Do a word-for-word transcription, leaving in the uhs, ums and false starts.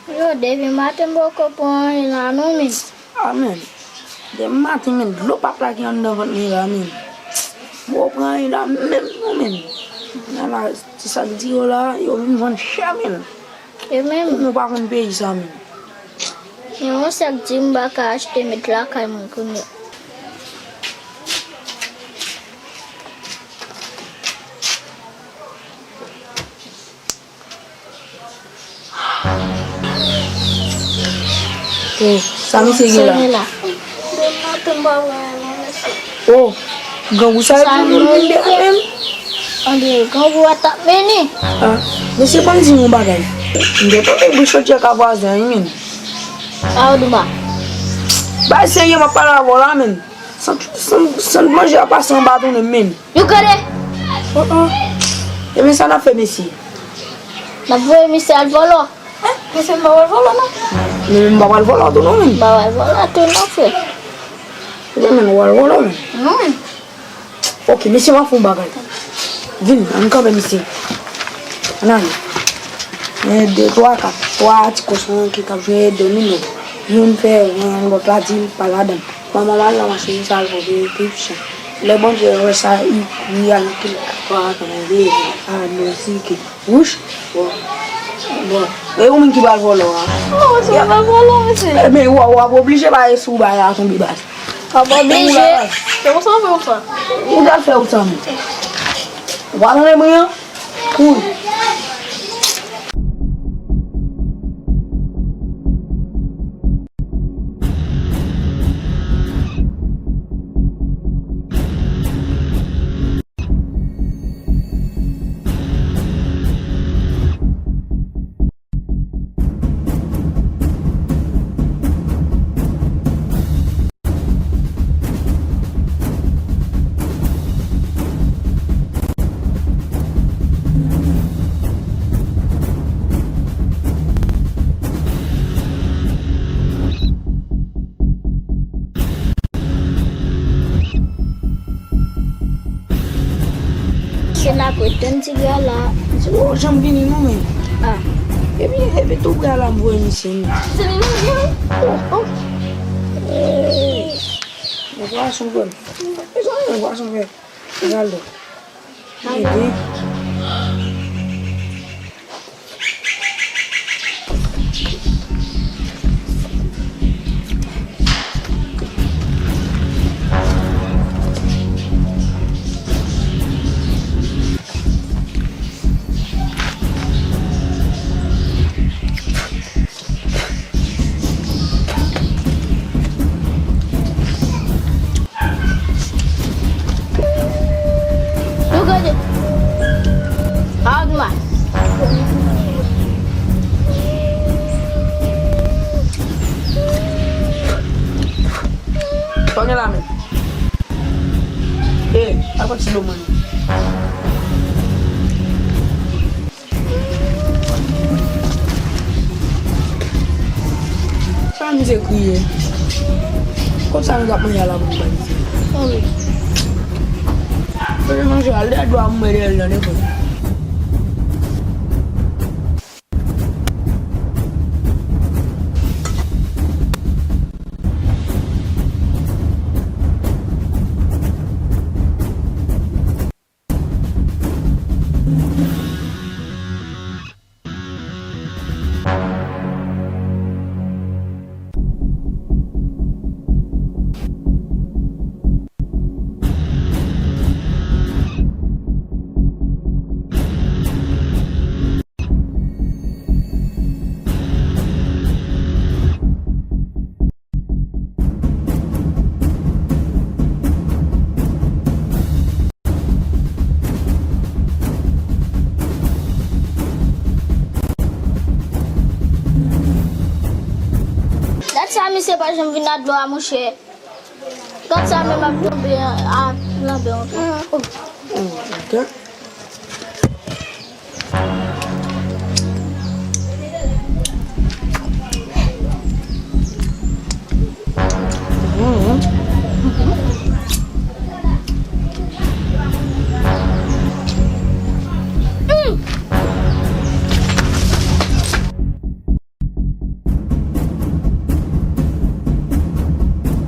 Yo, depi maten m poko pran anyen la non, men. A, men. Depi maten, men, dlo p ap lage anndan vant mwen la, men. M poko pran anyen la menm non, men. Ala, ti sa k di yo la, yo vin vann chè, men. E menm? Ou pa konn peyi sa menm. Yon sèk di m pa ka achte met lakay mwen kounye a. Oh, sa misye gen la? Sa gen la. Depi maten m pa wè anyen non, mesye. Oh, grangou sa e pou nou vin deranj menm. Ann, grangou a t ap mennen. Ah, mesye, ban m di nou yon bagay. M te tande bri chodyè ka vwazen an, wi, menm. A, ou di m a. Bay serye, m ap pale avè w la, menm. Sant, sant, sant manje a pase anba tounen m menm. You got it? Uh-uh. Ebyen, sa n ap fè, mesye? N ap voye misye al vòlò. Hein? Mesye, m pa pral vòlò, non. Men, men m pa pral vòlò tou, non, menm. M pa pral vòlò tou, non, frè. Ebyen, men, ou pral vòlò, menm. Non, menm. Ok, mesye, m ap fè yon bagay. Vin, ann kanpe, mesye. Ann ale. Gen de, twa, kat, twa ti kochon ki t ap jwe domino. Youn fè ren, lòt la di l pa ladan. Manman m al nan machin, sa l voye pi chan. Lè Bondye wè sa, li kriye al nan kilè a twa, kat, veye, a, nou di ke wouch. Bon. Bon. E ou menm ki pral vòlò a? Non, se mwen pral vòlò, mesye. Ebyen, w, w ap oblije pale sou bagay la tonbe baz. W ap oblije. Se konsa w fè ou sa. Ou pral fè ou sa menm. Ou pral anlè mwen an? Kouri. Se la pou tann ti gra la. Di w janm vini non, men. Ah. Epi, epi tou gra la m voye misye, men. Se li menm, wi. Oh, oh. Hey. Yon pwason, frè m. Mezanmi, yon pwason, frè m. Gade. Gade. Nou gade. Sa w di m a? Sa w gen la menm? E, al pran ti dlo mwen. Sa misye kriye? Kot sa nou t ap manje a la pou nou bay misye? Anvi. Mwen manje al dèyè dlo a mwen dèyè l nan devan. Gad sa misye pa janm vin ak dlo a, monchè. Gad sa menm ap tonbe a, a, lanmè ankò. Oh. Oh, ok.